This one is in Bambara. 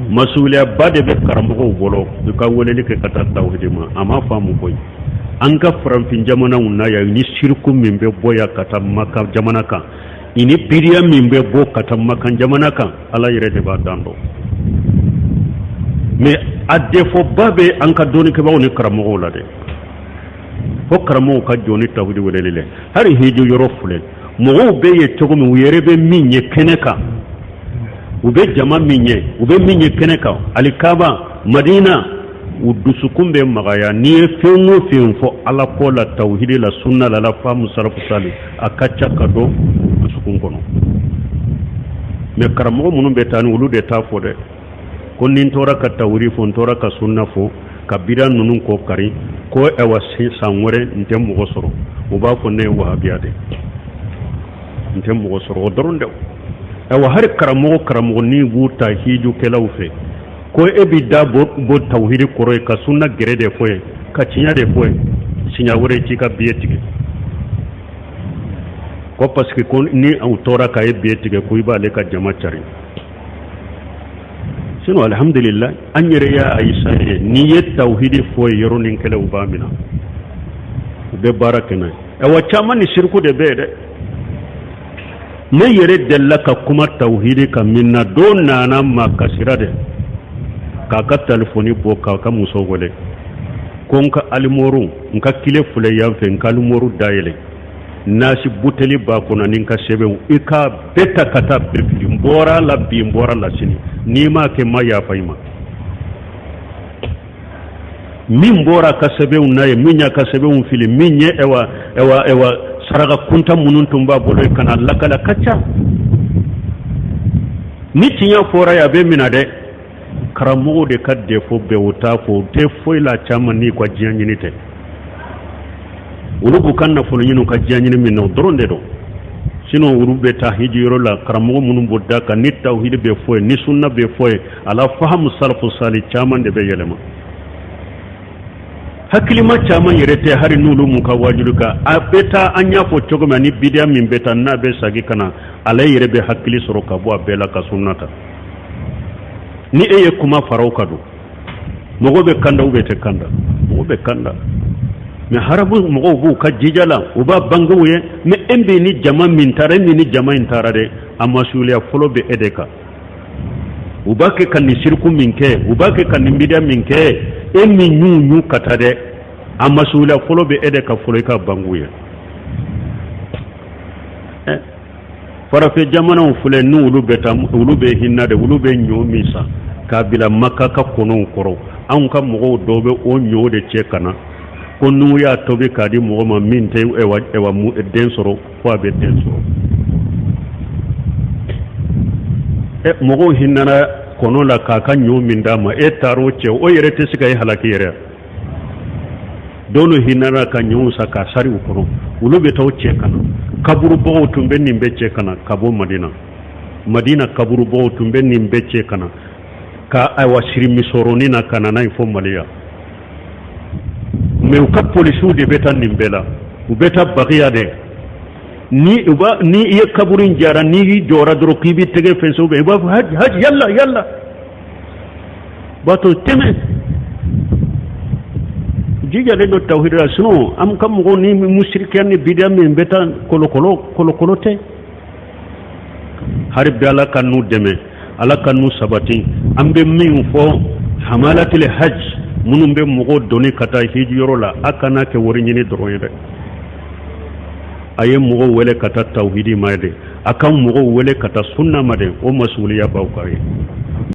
Masuliyaba de bɛ karamɔgɔw bolo u ka weleli kɛ ka taa tawhidi ma. A ma faamu koyi. An ka farafin jamanaw na yan, ni siriku min bɛ bɔ yan ka taa Maka jamana kan, i ni bidiya min bɛ bɔ ka taa Maka jamana kan, Ala yɛrɛ de b'a dan dɔn. Mais a défaut ba bɛ an ka dɔnnikɛbaaw ni karamɔgɔw la dɛ. Fo karamɔgɔw ka jɔ ni tawhidi weleli la. Hali hiji yɔrɔ filɛ, mɔgɔw bɛ ye cogo min, u yɛrɛ bɛ min ye kɛnɛ kan, u bɛ jama min ye, u bɛ min ye kɛnɛ kan, Alikaba, Madina, u dusukun bɛ magaya. N'i ye fɛn o fɛn fɔ Ala ko la, tawhidi la, sunna la, la faamu salafu sali, a ka ca ka don dusukun kɔnɔ. Mais karamɔgɔ minnu bɛ taa ni olu de t'a fɔ dɛ, ko ni n tora ka tawhidi fɔ, n tora ka sunna fɔ, ka bida ninnu kɔ kari, ko ayiwa, san wɛrɛ n tɛ mɔgɔ sɔrɔ. U b'a fɔ ne ye wahabiya de, n tɛ mɔgɔ sɔrɔ. O dɔrɔn dɛ. Ayiwa, hali karamɔgɔ karamɔgɔ ni b'u ta hijukɛlaw fɛ ko e b'i da bɔ tawhidi kɔrɔ ye, ka sunna gɛrɛ de fɔ ye, ka tiɲɛ de fɔ ye, siɲɛ wɛrɛ t'i ka biye tigɛ, ko parce que ko ni u tora ka e biye tigɛ, ko i b'ale ka jama cari. Sinon, alhamdulillah, an yɛrɛ y'a ayisa ye, n'i ye tawhidi fɔ ye yɔrɔnin kelen, u b'a minɛ, u bɛ baara kɛ n'a ye. Ayiwa, caman ni siriku de bɛ yen dɛ. Ne yɛrɛ delila ka kuma tawhidi kan min na, dɔ nana ma kasira de k'a ka telefɔni bɔ k'a ka muso wele ko n ka alimɔru, n ka kile filɛ yan fɛ, n ka alimɔru dayɛlɛ, nasi buteli b'a kɔnɔ ni n ka sɛbɛnw, i k'a bɛɛ ta ka taa bɛɛ fili, n bɔra la bi, n bɔra la sini, n'i m'a kɛ, n ma yafa i ma. Min bɔra a ka sɛbɛnw n'a ye, min y'a ka sɛbɛnw fili, min ye ɛwa ɛwa ɛwa saraka kunta minnu tun b'a bolo ka na lakala ka ca. Ni tiɲɛ fɔra ye, a bɛ minɛ dɛ. Karamɔgɔw de ka défaut bɛɛ, u t'a fɔ, u tɛ foyi la caman n'i ka diɲɛ ɲini tɛ. Olu b'u ka nafolo ɲini, u ka diɲɛ ɲini min na, o dɔrɔn de don. Sinon, olu bɛ taa hiji yɔrɔ la, karamɔgɔ minnu b'o da kan, ni tawhidi bɛ fɔ ye, ni sunna bɛ fɔ ye, ala fahamu salafu sali, caman de bɛ yɛlɛma. Hakilima caman yɛrɛ tɛ hali n'olu m'u ka wajulu kan. A bɛ taa, an y'a fɔ cogo min, ni bidiya min bɛ taa n'a bɛ sagi ka na, ale yɛrɛ bɛ hakili sɔrɔ ka bɔ a bɛɛ la ka sunna ta. Ni e ye kuma fara o kan don, mɔgɔ bɛ kanda ou bɛ tɛ kanda, mɔgɔ bɛ kanda. Mais harabu mɔgɔw b'u ka jija la, u b'a bangew ye. Mais e bɛ ni jama min taara, e min ni jama in taara dɛ, a masuliya fɔlɔ bɛ e de kan. U b'a kɛ ka nin siriku min kɛ, u b'a kɛ ka nin bidiya min kɛ, e min y'u ɲu ka taa dɛ, a masuliya fɔlɔ bɛ e de kan fɔlɔ, i ka bangew ye. Farafin jamanaw filɛ, n'olu bɛ taa, olu bɛ hinɛ de, olu bɛ ɲɔ min san k'a bila Maka ka kɔnɔw kɔrɔ. Anw ka mɔgɔw dɔw bɛ o ɲɔ de cɛ ka na, ko n'u y'a tobi k'a di mɔgɔ ma min tɛ ɛwa den sɔrɔ, ko a bɛ den sɔrɔ. Ɛ, mɔgɔw hinɛna kɔnɔ la k'a ka ɲɔ min d'a ma, e taar'o cɛ, o yɛrɛ tɛ se ka e halaki yɛrɛ. Dɔw hinɛna ka ɲɔw san k'a sari u kɔnɔ, olu bɛ taa o cɛ ka na. Kaburubɔgɔw tun bɛ nin bɛɛ cɛ ka na ka bɔ Madina. Madina kaburubɔgɔw tun bɛ nin bɛɛ cɛ ka na ka ayiwa siri misɔrɔnin na ka na n'a ye fo Mali yan. Mais u ka polisiw de bɛ taa nin bɛɛ la, u bɛ taa bagiya dɛ. Ni u ba ni i ye kaburu in jara, n'i y'i jɔra dɔrɔn k'i b'i tɛgɛ fɛnsɛ, i b'a fɔ haji haji, yalla yalla, b'a to tɛmɛ. Jijalen don tawhidi la. Sinon, an ka mɔgɔw ni musirikiya ni bidiya min bɛ taa kolokolo kolokolo tɛ. Hari bi, Ala ka n'u dɛmɛ, Ala ka n'u sabati. An bɛ min fɔ hamalatil hajj, minnu bɛ mɔgɔw doni ka taa hiji yɔrɔ la, a kana kɛ wari ɲini dɔrɔn ye dɛ. A ye mɔgɔw wele ka taa tawhidi ma dɛ, a ka mɔgɔw wele ka taa sunna ma dɛ. O masuliya b'aw kan ye.